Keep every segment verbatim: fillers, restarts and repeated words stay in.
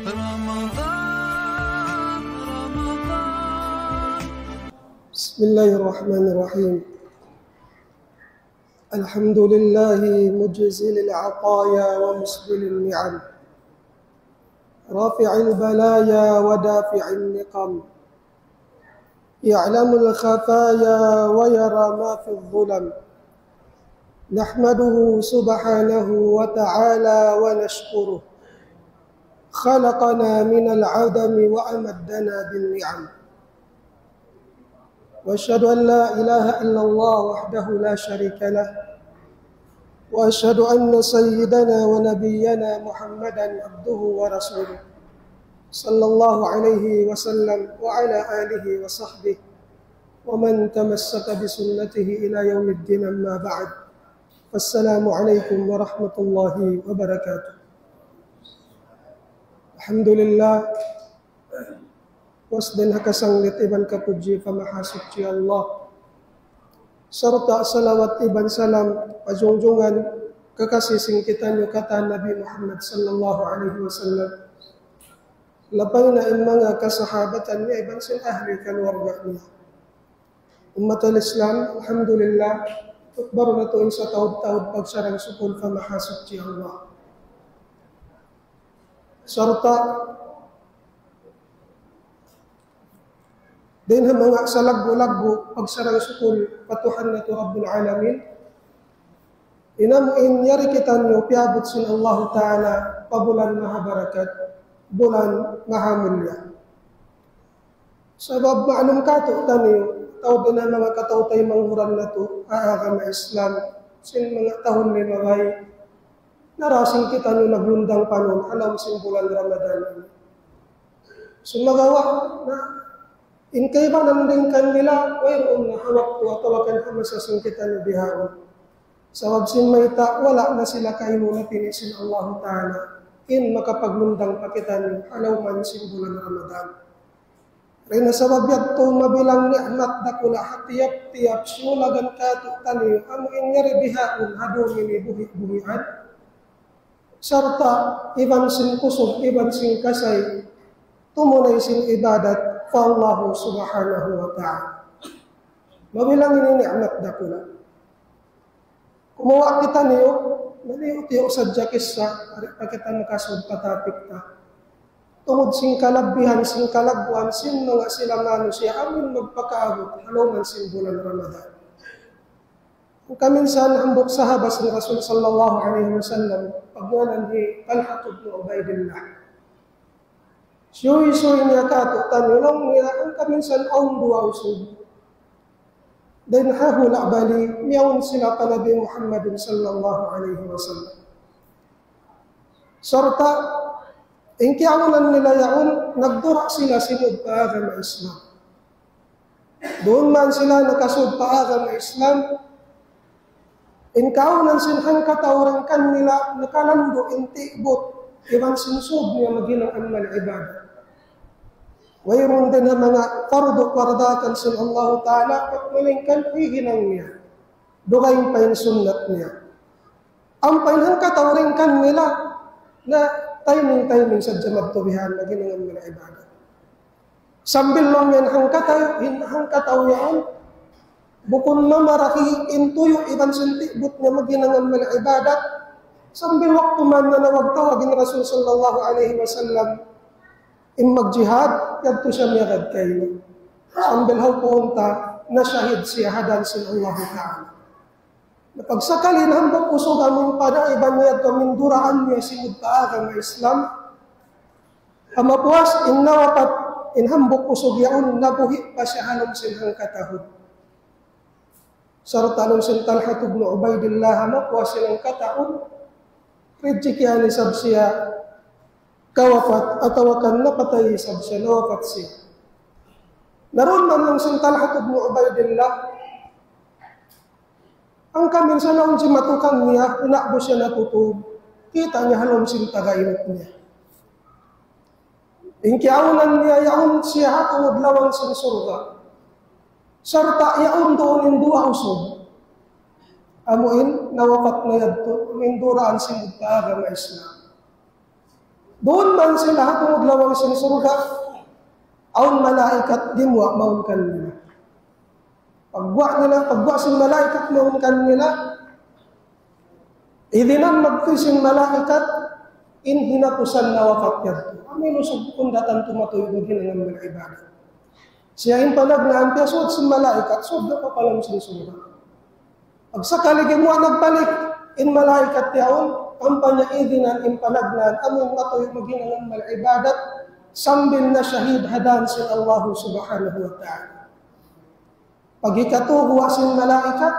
رمضان، رمضان. بسم الله الرحمن الرحيم. الحمد لله مجزل العطايا ومسبل النعم، رافع البلايا ودافع النقم، يعلم الخفايا ويرى ما في الظلم. نحمده سبحانه وتعالى ونشكره، خلقنا من العدم وأمدنا بالنعم. وأشهد أن لا إله إلا الله وحده لا شريك له، وأشهد أن سيدنا ونبينا محمدا عبده ورسوله، صلى الله عليه وسلم وعلى آله وصحبه ومن تمسك بسنته إلى يوم الدين، أما بعد. فالسلام عليكم ورحمة الله وبركاته. الحمد لله. Puas dayn ha kasanglit iban kapudji pa Mahasuchi Allah. Sarta' salawat iban salam pa jungjungan kakasi sin kitaniyu katan Nabi Muhammad sallallahu alayhi wasallam. Lapay na in manga kasahabatan niya iban sin ahli kaluarga niya. Ummatal Islam, alhamdulillah, baru natu' in sataud-taud pagsarang-sukul pa Mahasuchi Allah. Sarta' dayn ha manga salaggu'-laggu' pagsarang-sukul pa Tuhan natu' Rabbul Alamin, in amu in yari kitaniyu piyabut sin Allahu Ta'ala pa bulan mahabarakat, bulan mahamulliya. Sabab ma'lum kātu'niyu, tau dayn ha manga kataw-taymanghuran natu' ha agama Islam, sin manga tahun limabay, narā sin kitaniyu naglundang panun ha lawm sin bulan Ramadan ini. Sumagawa' na, in kaibanan dayn kanila, wayruun na ha waktu atawa kan ha masa sin kitaniyu bihaun. Sabab sin mayta', wala' na sila kainu napini' sin Allahu Ta'ala in makapaglundang pa kitaniyu ha lawm sin bulan Ramadan. Dayn ha sabab yadtu mabilang ni'mat dakula' ha tiyap-tiyap siyulagan kātu'niyu, amu in yari bihaun ha dūm ini buhi'-buhian. Sarta' iban sin kusug, iban sin kasay, tumunay sin ibadat pa Allahu Subhanahu wa Ta'ala. Mabilang ini ni'mat dakula'. Kumuha' kitaniyu, maliyu-tiyu sadja kissa, di' pa kita makasud pa topic ta. Tungud sin kalabihan, sin kalagguan, sin manga sila manusiya', amun magpakaabut, ha lawm sin bulan Ramadan. Kaminsan hambuuk sahabat sin Rasul sallallahu alayhi wasallam, pagngānan hi Talha ibn Ubaidillah. Siyuysuy niya kātu'niyu, laung niya, hangkaminsan awn duwa usug. Dayn ha hula' bali, miyawn sila pa Nabi Muhammadin sallallahu alayhi wasallam. Sarta', in kiyaunan nila yaun, nagdura sila simud pa agama Islam. Duun man sila nakasud pa agama Islam, in kaunan sin hangkatau dayn kanila nakalandu' in tigbut, iban sin sūb niya maghinang amal ibadat. Wayruun dayn ha manga fardu pardatan sin Allahu Ta'ala, malaingkan hihinang niya. Dugaing pa in sunnat niya. Ampa in hangkatau dayn kanila, na timing-timing sadja magtubihan, maghinang amal ibadat. Sambil laung niya in hangkatau, in hangkatau yaun, bukun mamarahi in tuyu' iban sin tigbut niya maghinang amal ibadat, sambil waktu man nanawag-tawag in Rasul sallallahu alayhi wasallam, in magjihad, yadtu siya miyagad kaymu. Sambil hawpuun ta, nashahid siya ha dan sin Allahu Ta'ala. Na pagsakali in hambuuk usug amun panaiban niya yadtu amun duraan niya simud pa agama Islam, ha mapuas in nawapat in hambuuk usug yaun nabuhi' pa siya ha lawm sin hangkatahun. Sarta' laung sin Talha ibn Ubaidillah, ha mapuas sin hangkatahun, rijiki' isab siya kawapat, atawa kan napatay isab siya, nawapat siya. Na duun man laung sin Talha ibn Ubaidillah, hangkaminsan awn jimatukan niya, nagbu siya natutug. Kita' niya ha lawm sin tagainuk niya. In kiyaunan niya yaun siya ha tungud lawang sin surga'. Sarta' yaun duun in duwa usug. Amu in nawapat na yadtu, amu in duraan simud pa agama Islam. Duun man sila ha tungud lawang sin surga', awn malaikat gimuwa' mawn kanila. Pagguwa' nila, pagguwa' sin malaikat mawn kanila, idinan magtuy sin malaikat in hinapusan nawapat yadtu. Amu in usug bukun da tantu matuyu' in hinangan mag-ibadat. Siya in panagnaan piyasud sin malaikat, sud na pa lawm sin surga'. Pagsakali gimuwa' nagbalik in malaikat yaun, ampa niya idinan in panagnaan, amu in matuyu' maghinangan mag-ibadat, sambil na shahid ha dan sin Allah Subhanahu wa Ta'ala. Pag hikatu guwa' sin malaikat,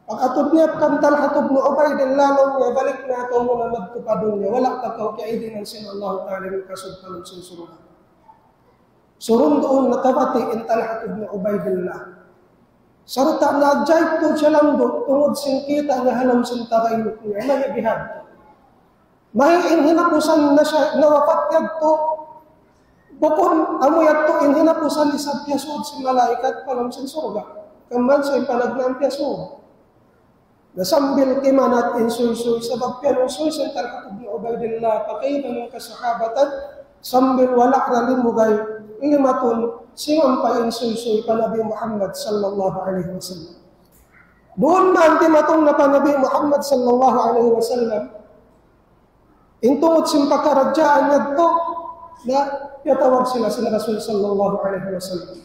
pag-atud niya kan Talhat ibn Ubaidillah, laung niya, balik na kaw muna madtu pa dunya, wala' ta kaw kiyaidinan sin Allah Ta'ala in kasud pa lawm sin surga'. Surun-duun nakabati' in Talhat ibn Ubaidillah. Sarta' naajaib tuud siya landu', tungud sin kita' niya ha lawm sin tagainuk niya, mahi' bihadtu. Mahi' in hinapusan na siya, nawapat yadtu. Bukun amu yadtu in hinapusan isab piyasud sin malaikat pa lawm sin surga'. Kaman siya in panagnaan piyasud. Na sambil kimanat in suysuy, sabab piyanuysuy sin Talhat ibn Ubaidillah, pa kaibanan kasahabatan, sambil wala' ra limugay, limatun, simampa in suysuy pa Nabi Muhammad sallallahu alayhi wasallam. Duun man dimatung na pa Nabi Muhammad sallallahu alayhi wasallam, in tungud sin pakaradjaan yadtu, na piyatawag sila sin Rasul sallallahu alayhi wasallam.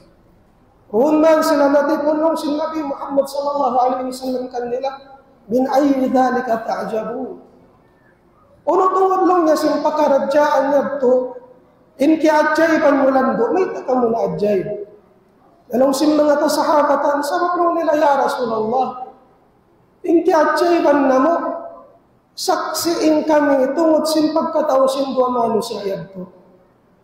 Duun man sila natipun, laung sin Nabi Muhammad sallallahu alayhi wasallam kanila, من أي ذلك تعجبون؟ Unu tungud, laung niya, sin pakaradjaan yadtu, in kiyaajaiban niyu landu', mayta' kamu naajayb? Laung sin manga kasahabatan, sabab laung nila, ya Rasulullah, in kiyaajaiban namu', saksi' in kami tungud sin pagkatau sin duwa manusiya' yadtu.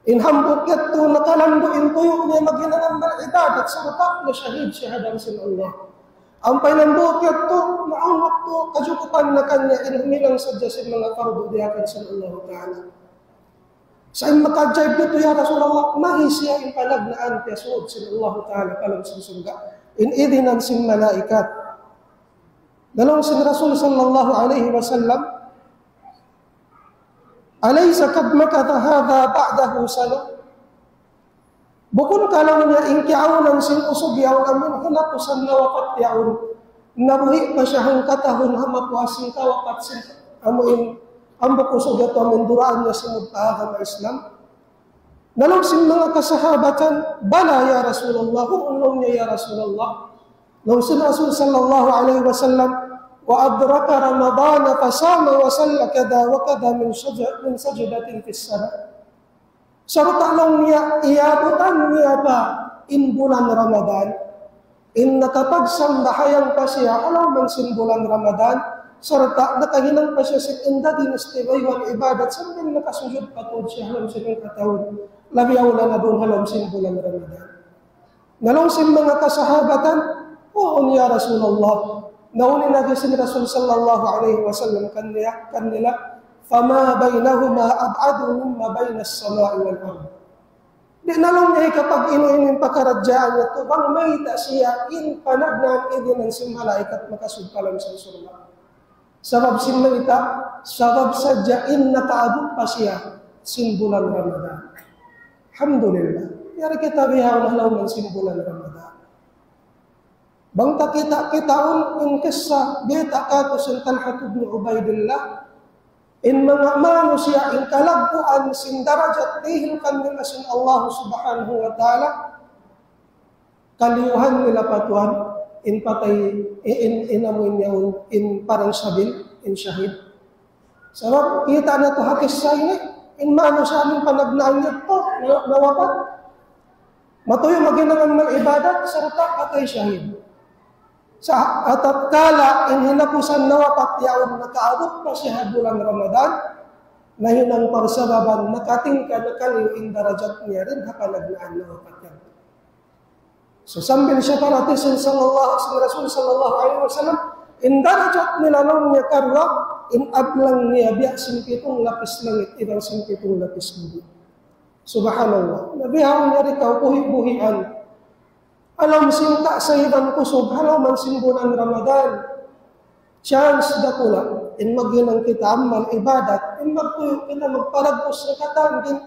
In hambuuk yadtu nakalandu' in tuyu' niya maghinangan mag-ibadat, sarta' nashahid siya ha dan sin Allah. Ampa in hambuuk yadtu, na awn waktu kajukupan na kaniya in huminang sadja sin manga pardu diyaak sin Allah Ta'ala. Sa' in makaajaib yadtu, ya Rasulullah, mahi siya in panagnaan piyasud sin Allah Ta'ala pa lawm sin surga'. In idinan sin malaikat. Laung sin Rasul sallallahu alayhi wasallam, أليس قد مكث هذا بعده سنة؟ Bukun ka, laung niya, in kiyaunan sin usug yaun amun hinapusan nawapat yaun, nabuhi' pa siya hangkatahun ha mapuas sin kawapat sin amun hambuuk usug yadtu amun duraan niya sumud pa agama Islam? Na laung sin manga kasahabatan, بلى يا رسول الله, huun, laung niya, ya Rasulullah. Laung sin Rasul sallallahu alayhi wasallam, وأدرك رمضان فصام وصلى كذا وكذا من سج-، من سجدة في السنة. Sarta', laung niya, iyabutan niya pa in bulan Ramadan, in nakapagsambahayang pa siya ha lawm sin bulan Ramadan, sarta' nakahinang pa siya sin inda dinasti baywan ibadat sambil nakasujud pa tuud siya ha lawm sin hangkatahun, labi awla na duun ha lawm sin bulan Ramadan. Na laung sin manga kasahabatan, huun, ya Rasulullah. Na unu in agi sin Rasul sallallahu alayhi wasallam kaniya, kanila, فما بينهما أبعد مما بين السماء والأرض. Di' na, laung niya, hikapag-inu-inu in pakaradjaan yadtu, bang mayta' siya in panagnaan idinan sin malaikat makasud pa lawm sin surga'. Sabab sin mayta', sabab sadja in nakaabut pa siya sin bulan Ramadan. Alhamdulillah. Yari kita bihaun ha lawm sin bulan Ramadan. Bang ta kita'-kitaun in kissa, bayta' katu' sin Talhat ibn Ubaidillah, in manga manusiya' in kalagguan sin darajat dihil kanila sin Allah Subhanahu wa Ta'ala, kaliyuhan nila pa Tuhan, in patay, in, in, in amu in yaun, in parang sabil, in shahid. Sabab, kita' natu' ha kissa ini, in manusiya' amun panagnaan niya pa, na, nawapat. Matuyu' maghinangan mag-ibadat, sarta' patay shahid. Sa' tatkala in hinapusan nawapat yaun nakaabut pa siya ha bulan Ramadan, nahinang parsababan, nakatingka, nakaliyu in darajat niya dayn ha panagnaan nawapat yaun. So, sambil siya paratisin sallallahu, sin Rasul sallallahu alayhi wasallam, in darajat nila, laung niya, karuwa, in ablang niya biya' sin pitung lapis langit, iban sin pitung lapis bumi. Subhanallah. Na bihaun yari kaw buhi'-buhian ha lawm sin kasa iban kusug, ha lawm sin bulan Ramadan. Chance dakula'. In maghinang kita amal ibadat, in magtuyu' kita magparagbus sin katan sin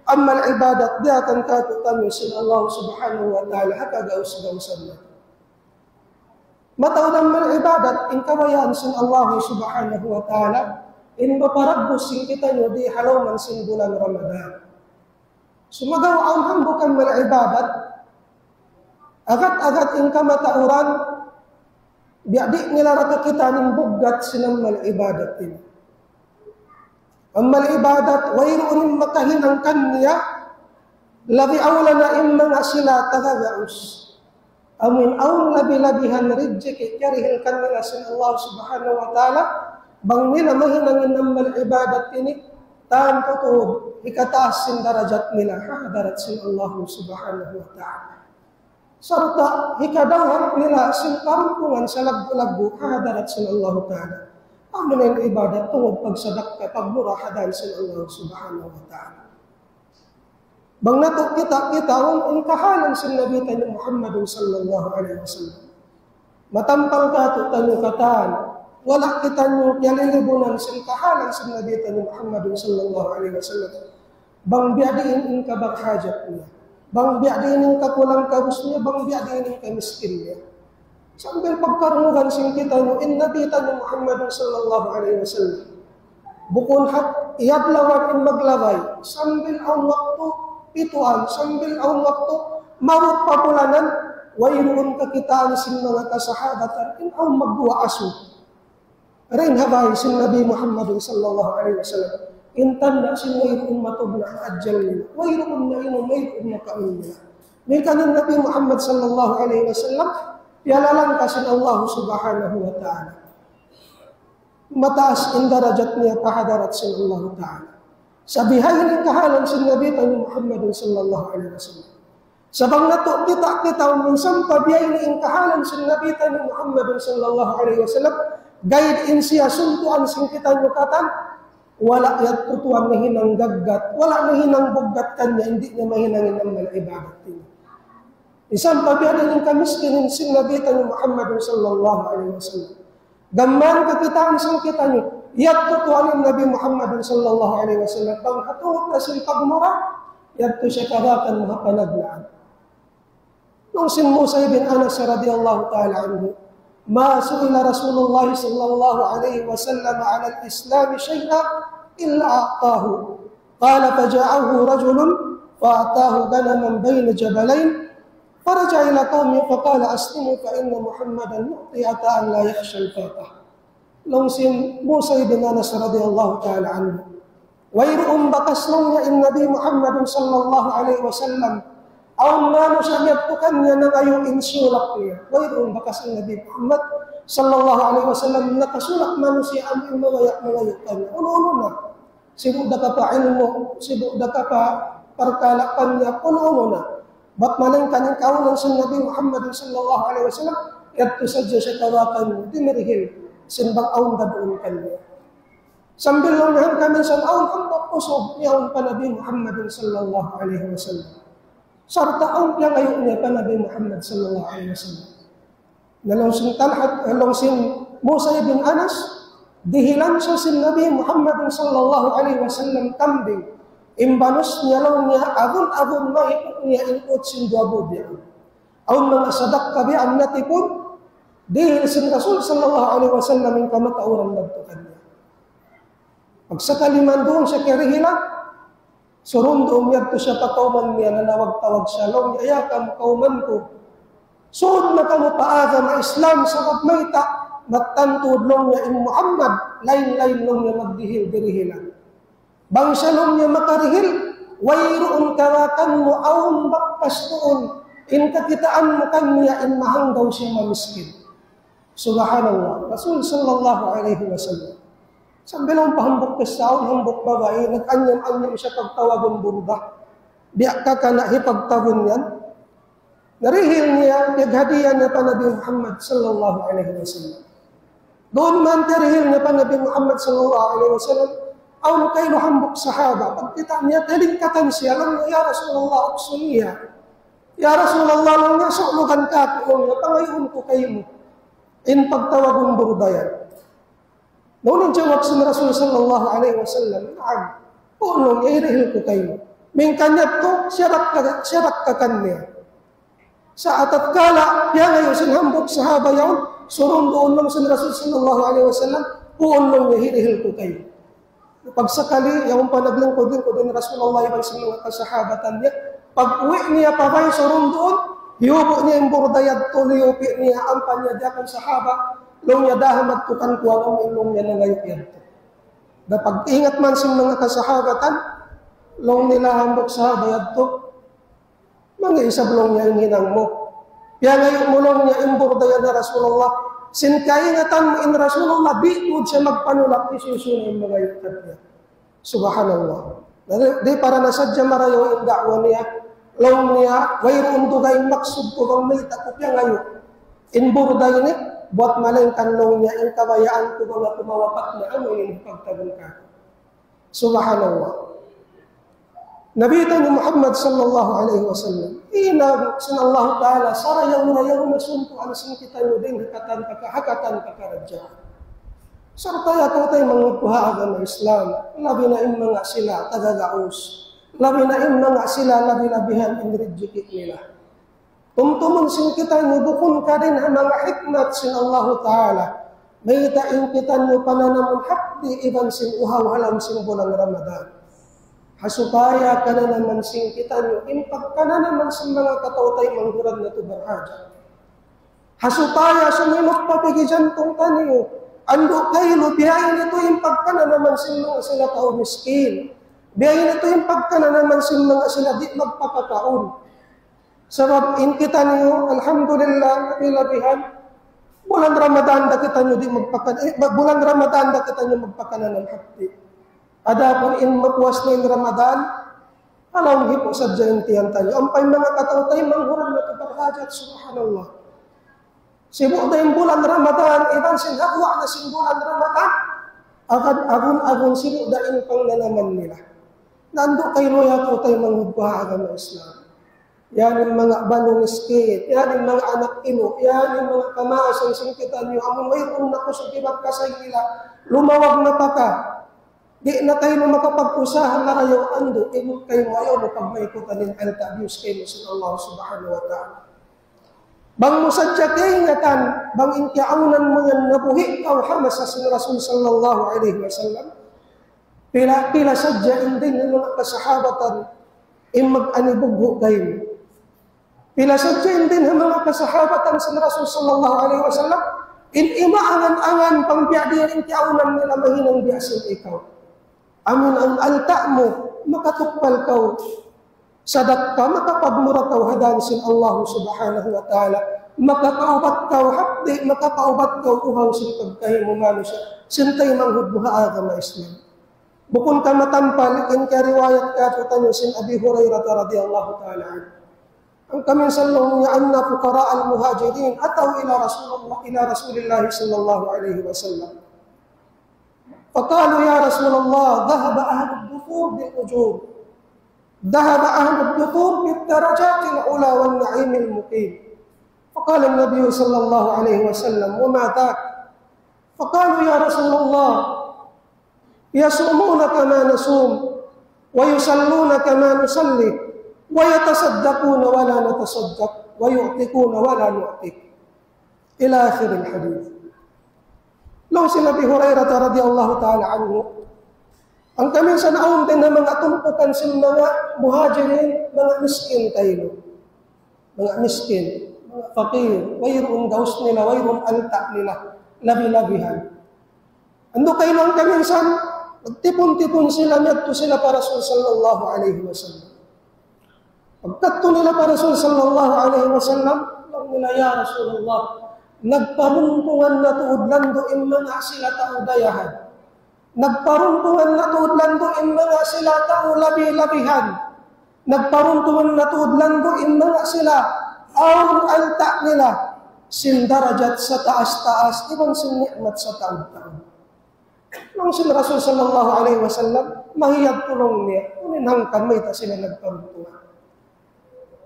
amal ibadat, diyaak kātu'niyu sin Allah Subhanahu wa Ta'ala ha kagaus-gausan natu'. Mataud amal ibadat, in kabayaan sin Allah Subhanahu wa Ta'ala, in maparagbus sin kitaniyu di ha lawm sin bulan Ramadan. Sumagawa' awn hambuuk amal ibadat, agad-agad in kamatauran, biya' di' nila ra kakitaan in buggat sin amal ibadat ini. Amal ibadat, wayruun in makahinang kaniya, labi awla na in manga sila taga gaus. Amu in awn labi-labihan rijiki' kiyarihil kanila sin Allah Subhanahu wa Ta'ala, bang nila mahinang in amal ibadat ini, tantu tuud hikataas sin darajat nila ha hadarat sin Allah Subhanahu wa Ta'ala. Sarta' hikadawhat nila sin karungugan salaggu'-laggu' ha hadarat sin Allah Ta'ala. Amu na in ibadat tungud pagsadakka, pagmuraha ha hadarat sin Allah Subhanahu wa Ta'ala. Bang natu' kita', kitaun in kahalan sin Nabi taniyu Muhammadun sallallahu alayhi wasallam. Matampal kātu'niyu katan, wala' kitaniyu kiyalilibunan sin kahalan sin Nabi taniyu Muhammadun sallallahu alayhi wasallam. Bang biya' diin in kabaghajat niya, bang biya' diin in kakulang-kabus niya, bang biya' diin in kamiskin niya. Sambil pagkarungugan sin kitaniyu in Nabi taniyu Muhammadun sallallahu alayhi wasallam. Bukun hat iyadlawan in maglabay, sambil awn waktu pituan, sambil awn waktu maabut pa bulanan, wayruun kakitaan sin manga kasahabatan in awn magduwa asu dayn ha bāy sin Nabi Muhammadun sallallahu alayhi wasallam. In tanda' sin wayruun matugna' in ajal nila, wayruun mainum, wayruun makaun nila. Misan in Nabi Muhammad sallallahu alayhi wasallam, piyalalang ka sin Allah Subhanahu wa Ta'ala. Mataas in darajat niya pa hadarat sin Allah Ta'ala. Sa' bihaini in kahalan sin Nabi taniyu Muhammadun sallallahu alayhi wasallam. Sa' bang natu' kita', kitaun minsan pa bihaini in kahalan sin Nabi taniyu Muhammadun sallallahu alayhi wasallam, gaid in siya suntuan sin kitaniyu katan, wala' yadtu tuwan nahinang gaggat, wala' nahinang buggat kaniya, di' niya mahinang in amal ibadat ini. Minsan pa biya' diin in kamiskinin sin Nabi taniyu Muhammadun sallallahu alayhi wasallam. Gam mayan kakitaan sin kitaniyu, yadtu tuwan in Nabi Muhammadun sallallahu alayhi wasallam, bang ha tungud na sin pagmura, yadtu siya karakan ha panagnaan. Laung sin Musa ibn Anas radiyallahu ta'ala anhu, ما سئل رسول الله صلى الله عليه وسلم عن الإسلام شيئا إلا أعطاه. قال: فجاءه رجل فأعطاه غنما بين جبلين فرجع إلى قومه فقال: أسلموا فإن محمدا يعطي عطاء لا يخشى الفاقة. Laung sin Musa ibn Anas radiyallahu ta'ala anhu, wayruun bakas laung niya in Nabi Muhammadun sallallahu alayhi wasallam, awn manusiya' miyadtu kaniya nangayu' in siyulak niya. Wayruun bakas in Nabi Muhammad sallallahu alayhi wasallam nakasulak manusiya' amu in mabaya' mangayu' kaniya. Unu-unu na. Sibu' da ka pa ilmu', sibu' da ka pa parkala' panjak, unu-unu na. Bat malaingkan in kaawnan sin Nabi Muhammad sallallahu alayhi wasallam, yadtu sadja siya tawakan, dimirihil, sin bang awn daduun kaniya. Sambil laung niya hangkan minsan awn hambuuk usug niya awn pa Nabi Muhammad sallallahu alayhi wasallam. Sarta' awn piyangayu' niya pa Nabi Muhammad sallallahu alayhi wasallam. Na laung sin Talhat, eh, laung sin Musa ibn Anas, dihilan siya sin Nabi Muhammad sallallahu alayhi wasallam kambing. Imbanus niya laung niya, agun-agun mahiput niya in ut sin duwa budjang. Awn manga sadakka biya' natipun, dihil sin Rasul sallallahu alayhi wasallam in kamatauran nagtukan niya. Pagsakali man duun siya kiyarihilan, surun duun yadtu siya pa kawman niya, nanawag-tawag siya, laung niya, "Ya kamu kawman ku, sud na kamu pa agama Islam, sabab mayta', mattan tuud laung niya in Muhammad, lain-lain laung niya magdihil-dirihilan. Bang siya laung niya makarihil, wayruun karakan mu awn bakas tuud, in kakitaan mu kaniya in mahanggaw siya mamiskin." Subhanallah. Rasul sallallahu alayhi wasallam. Sambil awn pa hambuuk kissa, awn hambuuk babai, nag-anyam-anyam siya pagtawagun Burda. Biya' kakana' hipagtawagun yan. Narihil niya, piyaghadiya niya pa Nabi Muhammad sallallahu alayhi wasallam. Duun man tiyarihil niya pa Nabi Muhammad sallallahu alayhi wasallam, awn kailu hambuuk sahaba. Pagkita' niya, talingkatan siya, laung niya, "Ya Rasulullah, uksuniya." "Ya Rasulullah," laung niya, "su'lugan kāku'," laung niya, "pangayuun ku kaymu in pagtawagun Burda yan." Laung niya, jawab sin Rasul sallallahu alayhi wasallam, "Naam, unu, hirihil ku kaymu." Mingkan niya tu, siyarak ka, siyarak ka kaniya. Sa' tatkala, piyangayu' sin hambuuk sahaba yaun, surunduun laung sin Rasul sallallahu alayhi wasallam, "Unu, hirihil ku kaymu." Pagsakali, yaun pa naglingkud-lingkud in Rasulullah iban sin manga kasahabatan niya. Pag-uwi' niya pa bay surunduun, hiyubu' niya in burda yadtu, hiyupi' niya ampa niya diyakun sahaba, laung niya, "Daha madtu kan kuwan amu in laung niya nangayu' yadtu." Da pag-ingat man sin manga kasahabatan, laung nila hambuuk sahaba yadtu, "Mangi' isab," laung niya, "in hinang mu. Piyangayu' mu," laung niya, "in burda yan ha Rasulullah. Sin kaingatan mu in Rasulullah, di' tuud siya magpanulak, hisiyu-siyu na in mangayu' kaniya." Subhanallah. Na di', di' para na sadja marayaw in da'wa niya. Laung niya, "Wayruun dugaing maksud ku bang mayta' ku piyangayu' in burda ini, buwat malaingkan," laung niya, "in kabayaan ku bang aku mawapat na amu in pagtagun ka." Subhanallah. Nabi taniyu Muhammad sallallahu alayhi wasallam, hinang sin Allahu Ta'ala, sarayaw-rayaw na sumpuan sin kitaniyu dayn ha katan paka-, ha katan pakaradjaan. Sarta' ya kaw taymanghud ku ha agama Islam, labi na in manga sila tagagaus, labi na in manga sila labi-labihan in rijiki' nila. Tumtumun sin kitaniyu bukun ka dayn ha manga hikmat sin Allahu Ta'ala. Mayta' in kitaniyu pananamun hapdi' iban sin uhaw ha lawm sin bulan Ramadan. Ha supaya kananaman sin kitaniyu in pagkananaman sin manga kataw-taymanghuran natu' barhajat. Ha supaya sumimut pa pigi jantung taniyu. Andu' kailu biya' ini tuud in pagkananaman sin manga sila tau miskin. Biya' ini tuud in pagkananaman sin manga sila di' magpakakaun. Sabab in kitaniyu, alhamdulillah, labi-labihan, bulan Ramadan da kitaniyu di' magpakan-, eh, ba-, bulan Ramadan da kitaniyu magpakananam hapdi'. Adapun in mapuas na in Ramadan, ha lawm hipu' sadja in tiyan taniyu. Ampa in manga kataw-taymanghuran natu' barhajat, subhanallah. Sibu' da in bulan Ramadan, iban sin ha guwa' na sin bulan Ramadan, agun-agun sibu' da in pangnanaman nila. Na andu' kailu ya kaw taymanghud ku ha agama Islam. Yan in manga banu miskin, yan in manga anak inu', yan in manga kamaasan sin kitaniyu, amun wayruun na kusug iban kasay nila, lumawag na pa ka. Di' na kaymu makapag-usaha marayaw andu', ingat kaymu ayaw mu pagmaikutan in alta' biyus kaymu sin Allah Subhanahu wa Ta'ala. Bang mu sadja kaingatan, bang in kiyaawnan mu yan nabuhi' kaw ha masa sin Rasul sallallahu alayhi wasallam, pila, pila sadja in dayn ha manga kasahabatan in mag-anibughu' kaymu. Pila sadja in dayn ha manga kasahabatan sin Rasul sallallahu alayhi wasallam, in imaangan-angan pangbiya' diin in kiyaawnan nila mahinang biya' sin ikaw. Amun in alta' mu, makatukbal kaw sadakka, makapagmura kaw ha dan sin Allah Subhanahu wa Ta'ala, makapaubat kaw hapdi', makapaubat kaw uhaw sin pagkahi mu manusiya', sin taymanghud mu ha agama Islam. Bukun ka matampal, in kariwayat kātu'niyu sin Abi Hurairah radiyallahu ta'ala anhu. Hangkan minsan laung niya, أن فقراء المهاجرين أتوا إلى رسول الله، إلى رسول الله صلى الله عليه وسلم. فقالوا: يا رسول الله، ذهب أهل الدثور بالأجور، ذهب أهل الدثور بالدرجات العلى والنعيم المقيم. فقال النبي صلى الله عليه وسلم: وما ذاك؟ فقالوا: يا رسول الله، يصومون كما نصوم، ويصلون كما نصلي، ويتصدقون ولا نتصدق، ويعتقون ولا نعتق. إلى آخر الحديث. Laung sin Abi Hurairah radiyallahu ta'ala anhu, hangkan minsan awn dayn ha manga tumpukan sin manga muhajirin, manga miskin kailu. Manga miskin, manga fakir, wayruun gaus nila, wayruun alta' nila, labi-labihan. Andu' kailu hangkan minsan, nagtipun-tipun sila, miyadtu sila pa Rasul sallallahu alayhi wasallam. Pagkadtu nila pa Rasul sallallahu alayhi wasallam, laung nila, "Ya Rasulullah, nagparuntungan na tuud landu' in manga sila tau dayahan. Nagparuntungan na tuud landu' in manga sila tau labi-labihan. Nagparuntungan na tuud landu' in manga sila awn alta' nila sin darajat sataas-taas, iban sin ni'mat sataud-taud." Laung sin Rasul sallallahu alayhi wasallam, mahiyag laung niya, unu in hangkan mayta' sila nagparuntungan.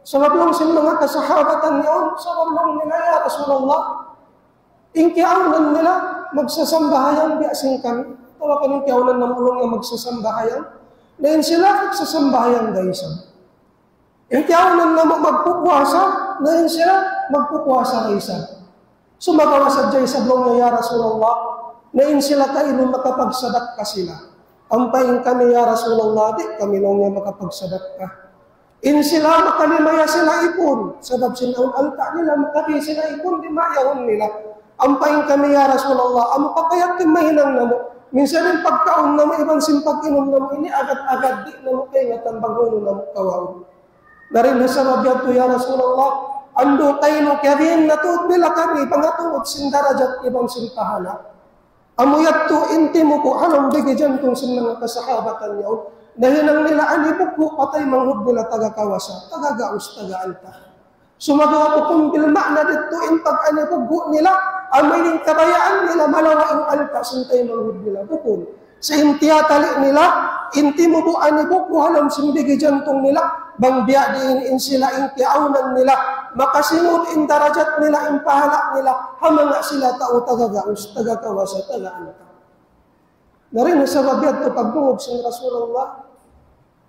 Sabab laung sin manga kasahabatan niya, sabab laung nila, "Ya Rasulullah, in kiyaawnan nila, magsasambahayang biya' sin kami. Atawa kan in kiyaunan namu' laung niya magsasambahayang. Na in sila magsasambahayang da isab. In kiyaunan namu' magpupuasa, na in sila magpupuasa da isab. Sumagawa' sadja isab laung niya, "Ya Rasulullah, na in sila kaylu makapagsadakka sila. Ampa in kami, ya Rasulullah, di' kami laung niya makapagsadakka. In sila makalima ya sila ipun, sabab sin awn alta' nila, makadi sila ipun, di' mayahun nila. Ampa in kami, ya Rasulullah, amu pa kaya' in mahinang namu'. Minsan in pagkaun namu', iban sin pag-inum namu', ini agad-agad di' namu' kaingatan bang hawnu namu' kawaun." Na dayn ha sabab yadtu, ya Rasulullah, andu' kaylu kiyabin natu' bila kami, pangatungud sin darajat iban sin pahala. Amu yadtu in timubu' ha lawm bigi jantung sin manga kasahabatan yaun. Nahinang nila anibuggu' pa taymanghud nila taga kawasa, taga gaus, taga alta'. Sumagawa' bukun bil ma'na didtu in pag-anibuggu' nila, amu in kabayaan nila malawa' in alta' sin taymanghud nila. Bukun. Sa' in tiyatali' nila, in timubu' anibuggu' ha lawm sin bigi jantung nila, bang biya' diin in sila in kiyaunan nila, makasingud in darajat nila, in pahala' nila, ha manga sila tau taga gaus, taga kawasa, taga alta'. Na dayn ha sabab yadtu pagdungug sin Rasulullah,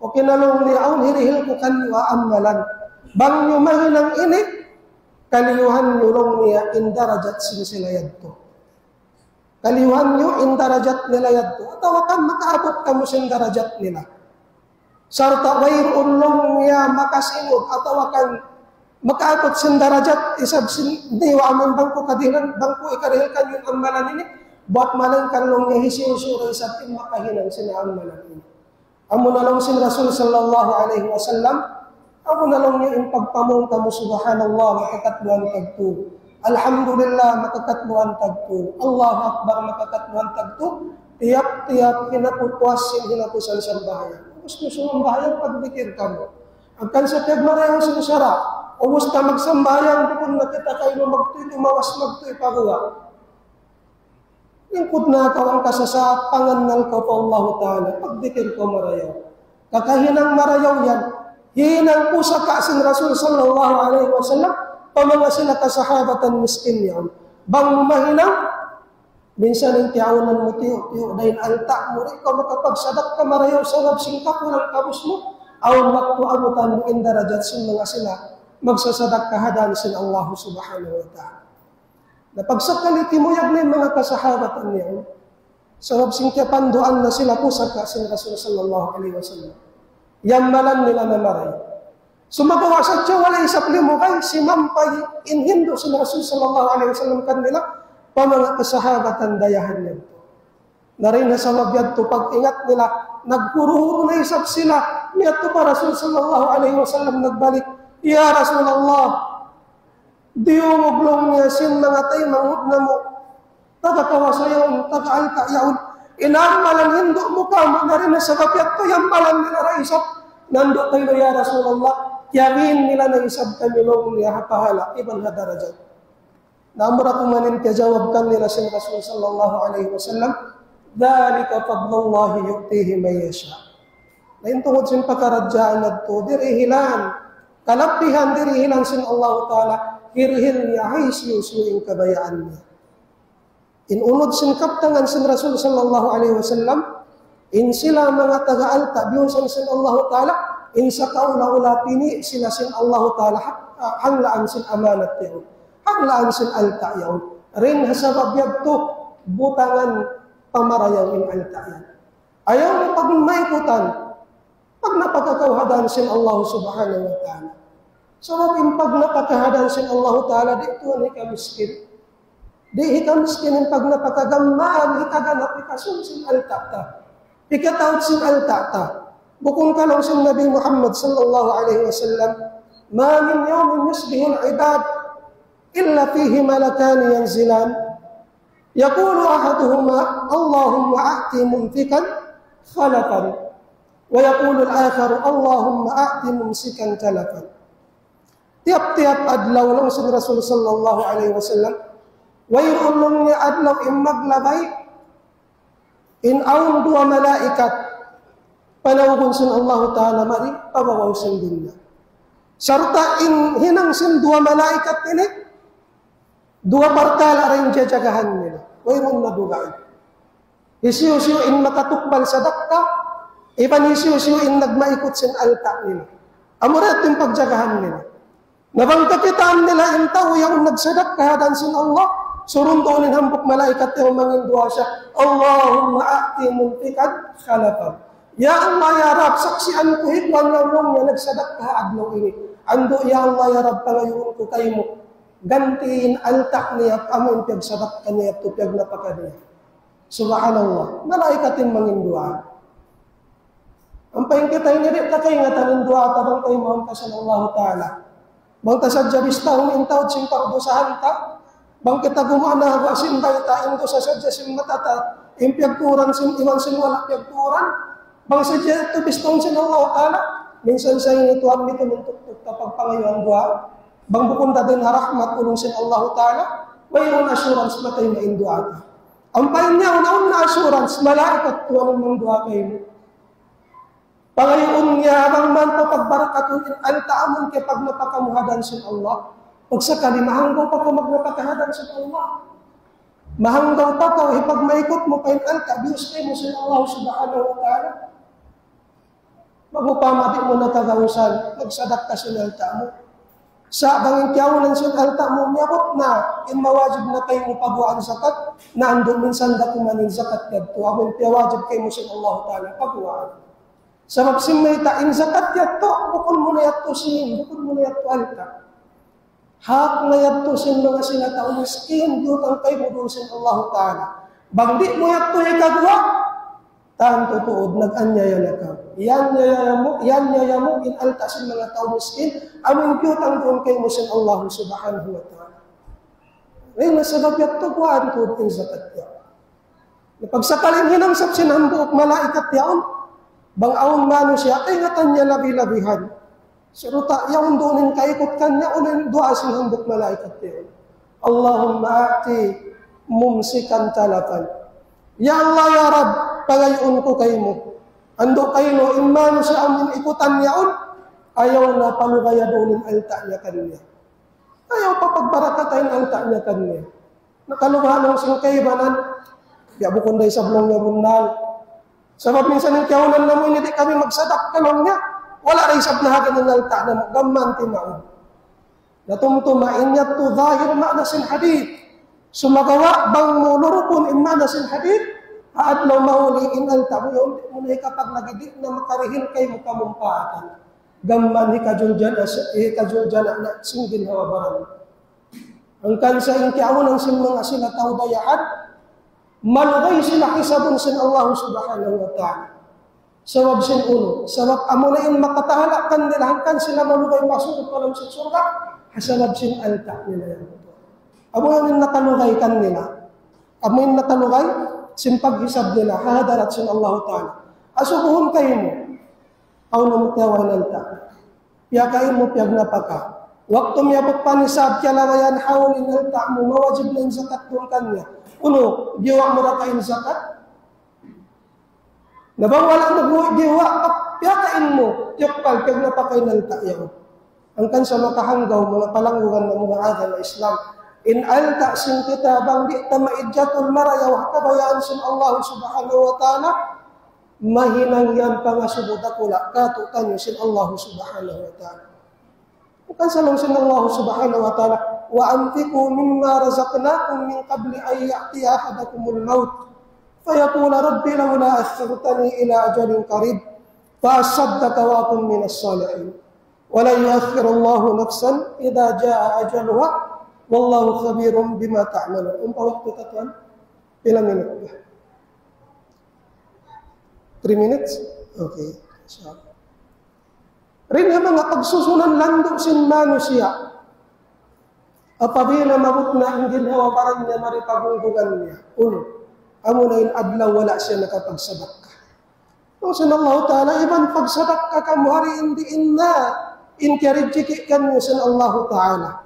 "Okay na," laung niya, "awn hirihil ku kaniyu amalan. Bang niyu mahinang ini, kaliyuhan niyu," laung niya, "in darajat sin sila yadtu. Kaliyuhan niyu in darajat nila yadtu. Atawa kan makaabut kamu sin darajat nila. Sarta' wayruun," laung niya, "makasingud, atawa kan makaabut sin darajat isab sin niyu amun bang ku kadihilan, bang ku ikarihil kaniyu in amalan ini, buwat malaingkan," laung niya, "hisiyu-siyu da isab in makahinang sin amalan ini." Amu na laung sin Rasul sallallahu alayhi wasallam, amu na laung niya in pagpamung kamu, "Subhanallah, makakatluan tagtu. Alhamdulillah, makakatluan tagtu. Allahu Akbar, makakatluan tagtu." Tiyap-tiyap hinapupuas sin hinapusan sambahayang. Ubus mu sumambahayang, pagdikir kamu. Hangkan sa piyagmarayaw sin sara', ubus ta magsambahayang, bukun na kita kaylu magtuy, lumawas magtuy pa guwa'. Lingkud na kaw hangka sasat, pangannal kaw pa Allahu Ta'ala, pagdikir kaw marayaw. Kakahinang marayaw yan, hinang pusaka sin Rasul sallallahu alayhi wasallam, pa manga sila kasahabatan miskin yan. Bang mu mahinang, minsan in kiyaunan mu tiyu'-tiyu' da in alta' mu, di' kaw makapagsadakka marayaw sabab sin kakulang kabus mu, awn waktu abutan mu in darajat sin manga sila magsasadakka ha dan sin Allah Subhanahu wa Ta'ala. Na pagsakali kimuyag na in manga kasahabatan niya, sabab sin kiyapanduan na sila pusaka sin Rasul sallallahu alayhi wasallam. Yammalan nila na marayaw. Sumagawa' sadja wala' isab limugay, simampay in hindu' sin Rasul sallallahu alayhi wasallam kanila, pa manga kasahabatan dayahan niya. Na dayn ha sabab yadtu pag-ingat nila, naghuru-huru na isab sila, miyadtu pa Rasul sallallahu alayhi wasallam nagbalik, "Ya Rasulullah, diyungug," laung niya, "sin manga taymanghud namu', taga kawasa yaun, taga alta' yaun. In amalan hindu' mu kāmu', na dayn ha sabab yadtu yammalan nila da isab. Nandu' kaylu, ya Rasulullah, kiyabin nila na isab kami," laung niya, "ha pahala' iban ha darajat." Na amura kuman in kiyajawab kanila sin Rasul sallallahu alayhi wasallam, "ذلك فضل الله يؤتيه من يشاء." Na in tungud sin pakaradjaan yadtu, dirihilan, kalabbihan dirihilan sin Allahu Ta'ala, hirihil niya ha hisiyu-siyu in kabayaan niya. In unud sin kabtangan sin Rasul sallallahu alayhi wasallam, in sila manga taga alta' biyusan sin Allahu Ta'ala, in sakaula-ula pini' sila sin Allahu Ta'ala, ha-, hanglaan sin amanat yaun. Hanglaan sin alta' yaun. Dayn ha sabab yadtu, butangan pamarayaw in alta' yan. Ayaw mu pagmaikutan, pagnapaka kaw ha dan sin Allah Subhanahu wa Ta'ala. Sabab in pagnapaka ha dan sin Allah Ta'ala, di' tuud hikamiskin. Di' hikamiskin in pagnapaka, gam mayan hikaganap, hikasun sin alta' ta. Hikataud sin alta' ta. Bukun ka laung sin Nabi Muhammad sallallahu alayhi wasallam, ما من يوم يصبح العباد إلا فيه ملكان ينزلان يقول أحدهما اللهم أعط منفقا خلفا ويقول الآخر اللهم أعط ممسكا تلفا. Tiyap-tiyap adlaw, laung sin Rasul sallallahu alayhi wasallam, wayruun laung niya adlaw in maglabay, in awn duwa malaikat, panawgun sin Allahu Ta'ala mari, pa babaw sin dunya. Sarta' in hinang sin duwa malaikat ini, duwa partala ra in jajagahan nila. Wayruun na dugaing. Hisiyu-siyu in makatukbal sadakka, iban hisiyu-siyu in nagmaikut sin alta' nila. Amura yadtu in pagjagahan nila. Na bang kakitaan nila in tau yaun nagsadakka ha dan sin Allah, surun duun in hambuuk malaikat yaun mangin duwaa siya, اللهم أعط منفقا خلفا. Ya Allah, ya Rabb, saksian ku hi tuwan yaun niya nagsadakka ha adlaw ini. Andu', ya Allah, ya Rabb, pangayuun ku kaymu, ganti' in alta' niya, amu in piyagsadakka niya, yadtu piyagnapaka niya. Subhanallah, malaikat in mangin duwaa. Ampa in kita ini di' ta kaingatan in duwaa ta bang kaymaun ta sin Allahu Ta'ala. Bang ta sadja bistahun in taud sin kadusahan ta, bang kita gumuwa' na ha sin bayta' in dusa sadja sin mata ta, in piyagtuuran sin iban sin wala' piyagtuuran, bang sadja yadtu bistahun sin Allahu Ta'ala, minsan sa ini tuwan nitu mintuktuk ta pagpangayuan duwaa, bang bukun ta dayn ha rahmat ulung sin Allahu Ta'ala, wayruun assurance matay na in duwaa ta. Ampa in yaun, awn na assurance, malaikat tuwan in mangduwaa kaymu. Pangayuun niya bang man papagbarakatun in alta' amun kiyapagnapaka mu ha dan sin Allah. Pagsakali mahanggaw pa kaw magnapaka ha dan sin Allah. Mahanggaw pa kaw hipagmaikut mu pa in alta' biyus kaymu sin Allah Subhanahu wa Ta'ala. Mag-upama di' mu na kagausan, magsadakka sin alta' mu. Sa' bang in kiyaunan sin alta' mu, miyabut na, in mawajib na kaymu paguwaan zakat, na andu' minsan da kuman in zakat yadtu, amun piyawajib kaymu sin Allah Ta'ala, paguwaan. Sabab sin mayta' in zakat yadtu, bukun mu na yadtu sin, bukun mu na yadtu alta'. Hak na yadtu sin manga sila tau miskin, diyutang kaymu duun sin Allahu Ta'ala. Bang di' mu yadtu hikaguwa', tantu tuud nag-anyaya na kaw. Iyanyaya mu, iyanyaya mu in alta' sin manga tau miskin, amun diyutang duun kaymu sin Allahu Subhanahu wa Ta'ala. Dayn ha sabab yadtu, guwaan tuud in zakat yadtu. Na pagsakali in hinang isab sin hambuuk malaikat yaun, bang awn manusiya', kaingatan niya labi-labihan. Sarta' yaun duun in kaikut kaniya, unu in duwaa sin hambuuk malaikat yaun. اللهم أعط ممسكا تلفا. Ya Allah, ya Rabb, pangayuun ku kaymu. Andu' kaymu, in manusiya' amun ikutan yaun, ayaw na palugaya duun in alta' niya kaniya. Ayaw pa pagbarakata in alta' niya kaniya. Nakalugahan sin kaibanan, ya bukun da isab laung niya bunnal. Sabab minsan in kiyaunan namu' ini di' kami magsadakka laung niya, wala' da isab nahagan in alta' namu', gam mayan timaun. Na tumtuma in yadtu zahir maana sin hadith. Sumagawa' bang mu lurukun in maana sin hadith, ha adlaw mahuli in alta' mu yaun, di' mu na hikapaglagi', di' na makarihil kaymu kamumpaatan. Gam mayan hikajuljana, hikajuljana na sin ginhawa-baran. Hangkan sa in kiyaunan sin manga sila tau dayahan, malugay sila hisabun sin Allah Subhanahu wa Ta'ala. Sabab sin unu, sabab amuna in makatahala' kanila hangkan sila malugay masuuk pa lawm sin surga', ha sabab sin alta' nila yan. Amu yan in nakalugay kanila. Amu in nakalugay sin paghisab nila ha hadarat sin Allah Ta'ala. Asubuhun kaymu, awn na mu tiyawa in alta'. Piyakain mu, piyagnapaka. Waktu miyabut pa nisab, kiyalawayan hawl in alta' mu, mawajib na in zakat duun kaniya. Unu, giwa mu ra ka in zakat? Na bang wala' mu giwa, piyakain mu, tiyukbal, piyagnapaka in alta' yaun. Hangkan sa makahanggaw, manga palanggungan namu' ha agama Islam. In alta' sin kita bang di' ta maidjatul marayaw ha kabayaan sin Allah Subhanahu wa Ta'ala, mahinang yan pangasubu dakula' kātu'niyu sin Allah Subhanahu wa Ta'ala. Hangkan sa laung sin Allah Subhanahu wa Ta'ala, وأنفقوا مما رزقناكم من قبل أن يأتي أحدكم الموت فيقول رب لولا أخرتني إلى أجل قريب فأصدق وأكن من الصالحين ولن يؤخر الله نفسا إذا جاء أجلها والله خبير بما تعملون. Ampa waktu ta tuwan, pila minit na? Three minutes? Okay. Inshallah. Dayn ha manga pagsusunan landu' sin manusiya'. Apabila maabut na in ginhawa-baran niya mari pa gunggungan niya. Unu, amuna in adlaw wala' siya nakapagsadakka. Laung sin Allahu Ta'ala, iban pagsadakka kamu ha diin-diin na in kiyarijiki' kaniyu sin Allahu Ta'ala.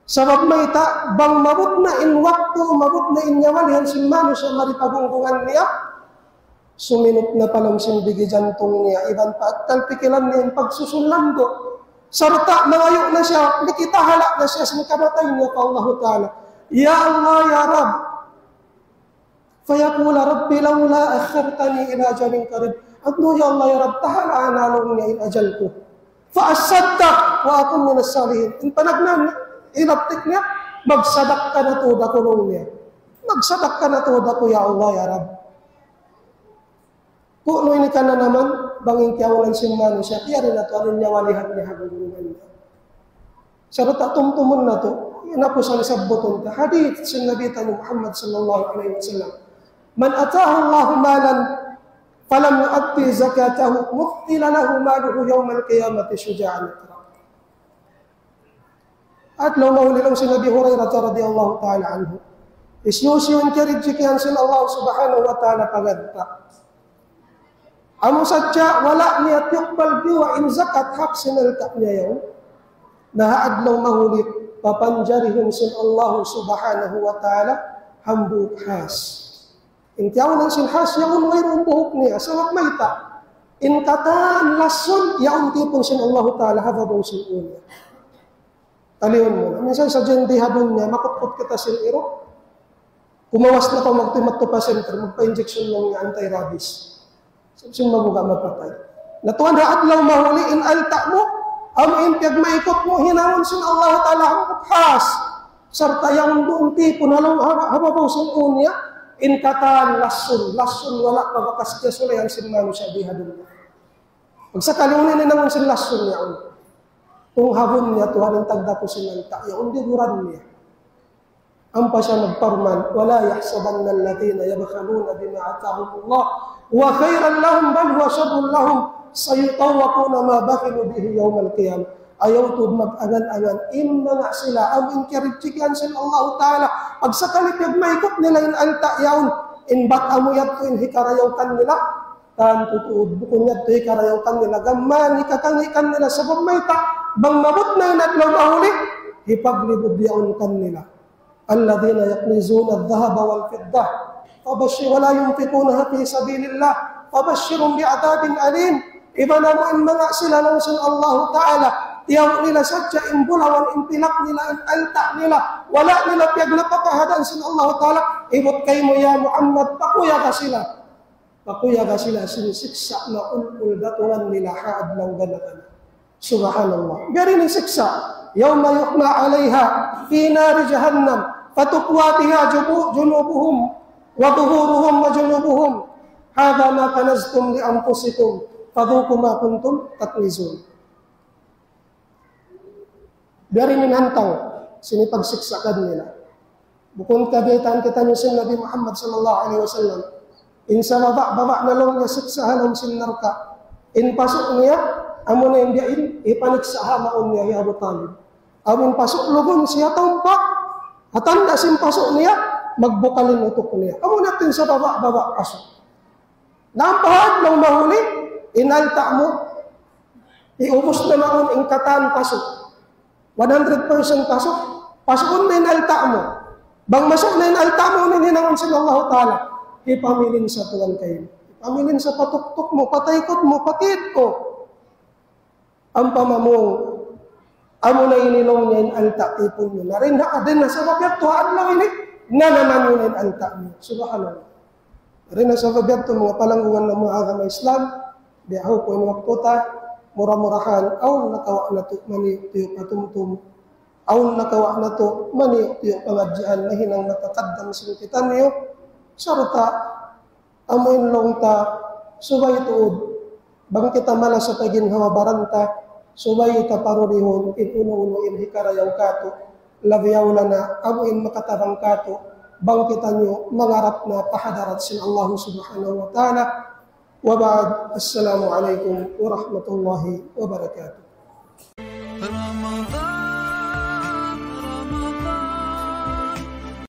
Sabab mayta', bang maabut na in waktu, maabut na in nyawa niya sin manusiya' mari pa gunggungan niya, suminut na pa lawm sin bigi jantung niya, iban pa akkal pikilan niya in pagsusun landu'. Sarta' mangayu' na siya, mikitahala' na siya sin kamatay niya pa Allahu Ta'ala. Ya Allah, ya Rabb, فيقول رب لولا أخرتني إلى أجل قريب. Adnu ya Allah ya Rabb, tahala' na laung niya in ajal ku. فأصدق وأكن من الصالحين. In panagnaan, in aptik niya, magsadakka na tuud aku laung niya. Magsadakka na tuud aku ya Allah ya Rabb. Kunu' ini kananaman, bang in kiyaunan sin manusiya', kiyari na tuud in nyawa lihat niya ha gugurungan niya. Sarta' tumtumun natu', in aku sa' sabbutun ta, hadith sin Nabi taniyu Muhammad sallallahu alayhi wasallam. من آتاه الله مالا فلم يؤد زكاته مثل له ماله يوم القيامة شجاعا أكرم. Adlaw mahuli laung sin Abi Hurairah radiyallahu ta'ala anhu. Hisiyu-siyu in kiyarijikihan sin Allah subhanahu wa ta'ala pag-alta'. Amu sadja wala' niya tiyukbal biya' in zakat hak sin alta' niya yaun. Na ha adlaw mahuli, papanjarihun sin Allah subhanahu wa ta'ala hambuuk has. In tiyaunan sin has yaun wayruun buhuk niya. Sabab mayta', in katan lasun yaun tipun sin Allah ta'ala ha babaw sin ū niya. Talihun mu. Minsan sadja in di ha dunya, makutkut kita sin iruk. Kumawas na kaw magtuy madtu pa center, magpa-injection laung niya anti-rabies. Sin mabuga' mapatay. Na tuwan ha adlaw mahuli in alta' mu, amu in piyagmaikut mu hinangun sin Allah ta'ala hambuuk has. Sarta' yaun duun tipun ha lawm ha, ha babaw sin ū niya, in katan lasun, lasun wala' pa bakas kiyasulayan sin manusiya' di ha dunya. Pagsakali unu in hinangun sin lasun yaun. Tunghabun niya tuwan in tagdapu sin alta', yaun diguran niya. Ampa siya magparman, ولا يحسبن الذين يبخلون بما آتاهم الله هو خيرا لهم بل هو شر لهم سيطوقون ما بخلوا به يوم القيامة. Ayaw tuud mag-angan-angan in manga sila amu in kiyarijikihan sin Allah ta'ala. Pagsakali piyagmaikut nila in alta' yaun, in bat amu yadtu in hikarayaw kanila. Tantu tuud, bukun yadtu hikarayaw kanila, gam mayan hikakangī' kanila, sabab mayta', bang maabut na in adlaw mahuli, hipaglibud yaun kanila. الذين يكنزون الذهب والفضة فبشر ولا ينفقونها في سبيل الله فبشرهم بعذاب أليم. Iban amu in manga sila laung sin Allahu Ta'ala, tiyaw nila sadja in bulawan, in pilak nila, in alta' nila, wala' nila piyagnapakahan sin Allahu Ta'ala, ibut kaymu ya Muhammad, pakuyaga sila. Pakuyaga sila sin siksa' maulul datungan nila ha adlaw gana-gana. Subhanallah. Biya' diin in siksa'. يوم يحمى عليها في نار جهنم فتكوى بها جبو-، جنوبهم وظهورهم وجنوبهم هذا ما كنزتم لأنفسكم فذوقوا ما كنتم تكنزون. Biya' diin in hantang sin pagsiksa' kanila. Bukun kabiyaytaan kitaniyu sin Nabi Muhammad sallallahu alayhi wasallam. In sababa'-baba' na laung niya siksa' ha lawm sin narka'. In pasu' niya, amu na in biya' in, hipaniksa' ha mawn niya hi Abu Talib. Amu in pasu' lugun siya tumpak, ha tanda' sin pasu' niya, magbukal in utuk niya. Amu na in sababa'-baba' pasu'. Na ampa ha adlaw mahuli, in alta' mu, hiubus na mawn in katan pasu'. One hundred percent pasu'. Pasuun na in alta' mu. Bang masu' na in alta' mu, unu in hinangun sin Allahu Ta'ala? Hipamilin sa tuwan kaymu. Hipamilin sa pa tuktuk mu, pa taykud mu, pa kīt mu. Ampa mamung, amu na ini laung niya in alta' tipun niyu. Na dayn ha, dayn ha sabab yadtu ha adlaw ini, nanaman niyu na in alta' niyu. Subhanallah. Dayn ha sabab yadtu manga palanggungan namu' ha agama Islam, biya' ha yan in waktu ta, mura-murahan, awn nakawa' natu' maniyu'-tiyu' patumtum, awn nakawa' natu' maniyu'-tiyu' pangadjian, mahinang nakakaddam sin kitaniyu, sarta' amu in laung ta, subay tuud, bang kita malasa pa ginhawa-baran ta, subay ta parurihun in unu-unu in hikarayaw kātu', labi awla na amu in makatabang kātu', bang kitaniyu mangarap na pa hadarat sin Allah Subhanahu wa Ta'ala. Wa ba'd, Assalamu alaykum warahmatullahi wabarakatuh.